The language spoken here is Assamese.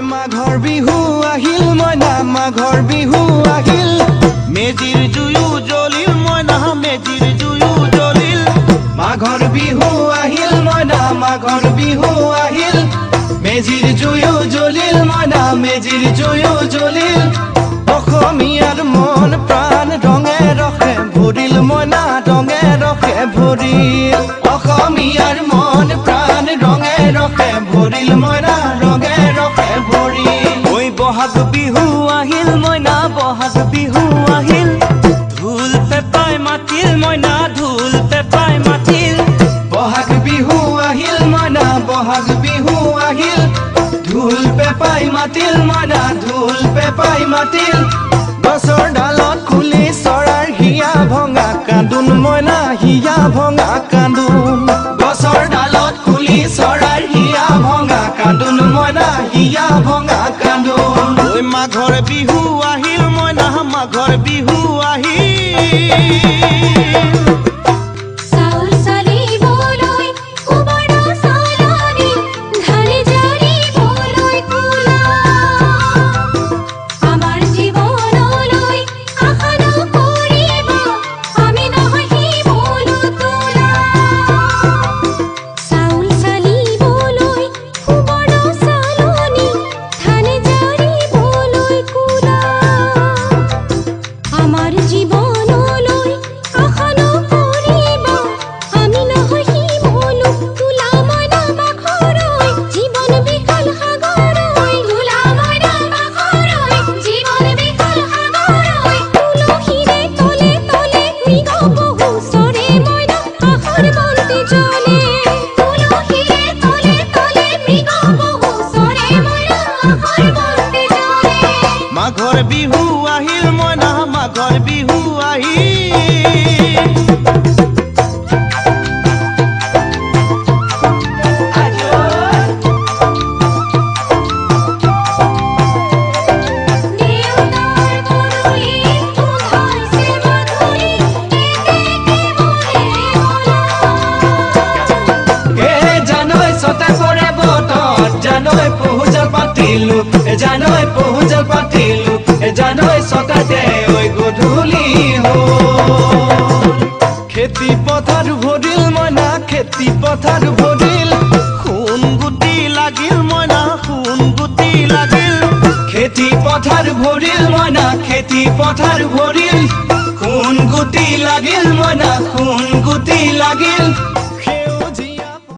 মাঘৰ বিহু আহিল মইনা, মাঘৰ বিহু আহিল। মেজিৰ জুয়ো জ্বলিল মইনা, মেজিৰ জুয়ো জ্বলিল। মাঘৰ বিহু আহিল মইনা, মাঘৰ বিহু আহিল। মেজিৰ জুয়ো জ্বলিল মইনা, মেজিৰ জুয়ো জ্বলিল। অসমীয়াৰ মন প্ৰাণ ৰঙে ৰসে ভৰিল মইনা, ৰঙে ৰসে ভৰিল। অসমীয়াৰ মন প্ৰাণ ৰঙে ৰসে ভৰিল মইনা, ৰঙে ৰসে ভৰিল। ঐ বহাগ বিহু আহিল মইনা, বহাগ বিহু আহিল। ঢোল পেপাই মাতিল মইনা, ঢোল পেপাই মাতিল। বহাগ বিহু আহিল মইনা, বহাগ বিহু আহিল। ঢোল পেপাই মাতিল মইনা, ঢোল পেপাই মাতিল। গছৰ ডালত কুলি চৰাইৰ হিয়া ভঙা কান্দোন মইনা, হিয়া ভঙা কান্দোন। গছৰ ডালত কুলি চৰাইৰ হিয়া ভঙা কান্দোন মইনা, হিয়া ভঙা কান্দোন। ঐ মাঘৰ বিহু আহিল মইনা, মাঘৰ বিহু আহিল। চাউল চালিবলৈ সুবৰ্ণ চালনী, ধান জাৰিবলৈ কুলা। আমাৰ জীৱনলৈ আশা নকৰিবা, আমি নহয় শিমলু তোলা। চাউল চালিবলৈ সুবৰ্ণ চালনী, ধান জাৰিবলৈ কুলা। আমাৰ জীৱনলৈ আশা নকৰিবা, আমি নহয় শিমলু তোলা। মইনা বাখৰৈ জীৱন বিশাল সাগৰৈ, তোলা মইনা বাখৰৈ জীৱন বিশাল সাগৰৈ। তুলসীৰে তলে তলে মৃগ বহু চৰে মইনা, আশাৰ বন্তি জ্বলে। তুলসীৰে তলে তলে মৃগ বহু চৰে মইনা, আশাৰ বন্তি জ্বলে। মাঘৰ বিহু আহিল মইনা, মাঘৰ বিহু আহিল। দেউতাৰ পদূলিত গোন্ধাইছে মাধুৰী, এতেকে মনে বলা। এ জানৈ চতে পৰে বতত, জানৈ পহুজাল পাতিলো, এ জানৈ পহুজাল পাতিলো, এ জানৈ চতাতে ঐ গধূলি হ'ল। খেতি পথাৰ ভৰিল মইনা, খেতি পথাৰ ভৰিল। সোণ গুটি লাগিল মইনা, সোণ গুটি লাগিল। খেতি পথাৰ ভৰিল মইনা, খেতি পথাৰ ভৰিল। সোণ গুটি লাগিল মইনা, সোণ